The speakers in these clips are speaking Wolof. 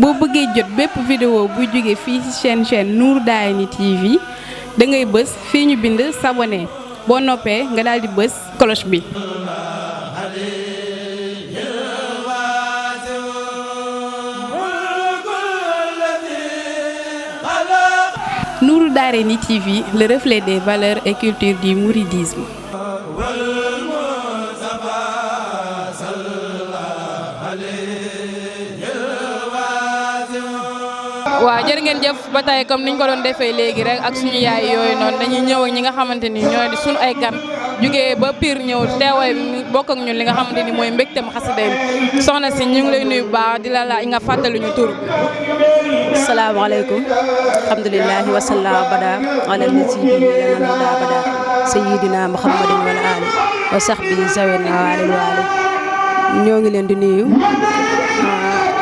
boo bëggee jot bépp vidéo bu jóge fii ci chaîne Nour Darayni TV da ngay bës fii ñu bind s'abonner boo noppee nga daal di bës cloche bi. Nour Darayni TV, le reflet des valeurs et culture du mouridisme. waaw jërë ngeen jëf ba tey comme niñ ko doon defee léegi rek ak suñu yaay yooyu noonu dañuy ñëw ak ñi nga xamante ni ñooy di suñu ay gan jugee ba Pire ñëw teewaay bi bokk ak ñun li nga xamante ni mooy mbégteem xasida yi soxna si ñu ngi lay nuyu bu baax di la laaj nga fàttali ñu tur bi. salaamaaleykum alhamdulilahi wasalla bada ala lati bihi lana huda bada sayyidina muhammadin wal ali wa sahbi zawina walil wali ñoo ngi leen di nuyu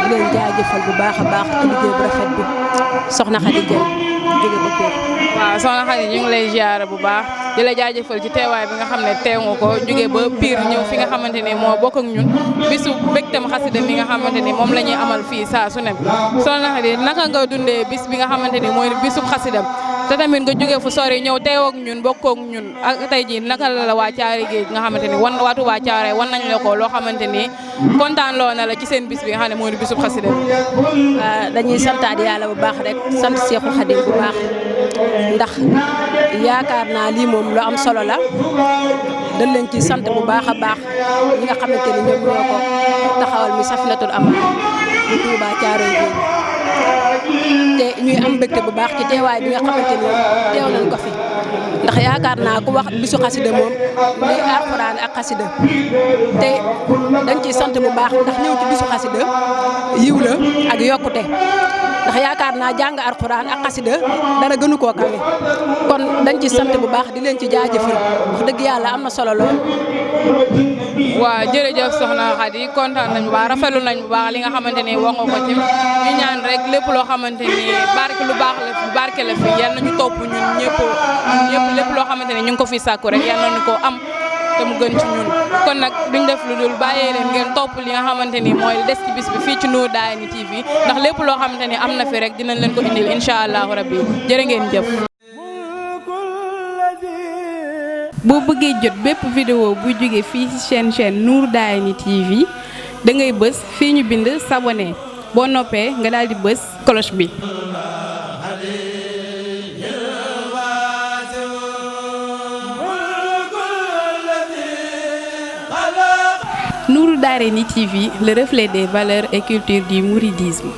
di leen jaajëfal bu baax a baax ci liggéey bu rafet bi soxna Khady Dieng jóge ba Pire. waaw soxna Khady ñu ngi lay ziar bu baax di la jaajëfal ci teewaay bi nga xam ne teew nga ko jóge ba Pire ñëw fi nga xamante ni moo bokk ak ñun bisu mbégteem xasida mi nga xamante ni moom la ñuy amal fii saa su ne soxna Khady naka nga dundee bis bi nga xamante ni mooy bisu xasida te tamit nga jóge fu sori ñëw teew ak ñun bokk ak ñun ak tey jii naka la waa Thiaroye Géej nga xamante ni waa Touba Thiaroye wan nañ la ko loo xamante ni kontaan loo na la ci seen bis bi nga xam ne mooy bisu xasida dañuy santaat yàlla bu baax rek sant Seexu Xadim bu baax ndax yaakaar naa lii moom lu am solo la dañ leen ci sant bu baax a baax ñi nga xamante ni ñoom ñoo ko taxawal mi Safinatul Aman bu Touba Thiaroye Géej te ñuy am mbégte bu baax ci teewaay bi nga xamante ni teew nañ ko fi ndax yaakaar naa ku wax bisu xasida moom muy alxuraan ak xasida te dañ ciy sant bu baax ndax ñëw ci bisu xasida yiw la ak yokkute ndax yaakaar naa jàng alxuraan ak xasida dara gënu koo kawe kon dañ ci sant bu baax di leen ci jaajëfal wax dëgg yàlla am na solo lool. waaw jërëjëf soxna Khady kontaan nañ bu baax rafetlu nañ bu baax li nga xamante ni wax nga ko ci ñu ñaan rek lépp loo xamante ni barke lu baax la fi barke la fi yal nañu topp ñun ñëpp lépp loo xamante ni ñu ngi ko fi sàkku rek yal nañu ko am te mu gën ci ñun kon nag duñ def lu dul bàyyee leen ngeen topp li nga xamante ni mooy des ci bis bi fii ci Nour Darayni TV ndax lépp loo xamante ni am na fi rek dinañ leen ko indil incha allahu rabbi jërë ngeen jëf. boo bëggee jot bépp vidéo bu jóge fii ci chaîne Nour Darayni TV da ngay bës fii ñu bind s'abonner boo noppee nga daal di bës cloche bi. Nour Darayni TV, le reflet des valeurs et culture du mouridisme.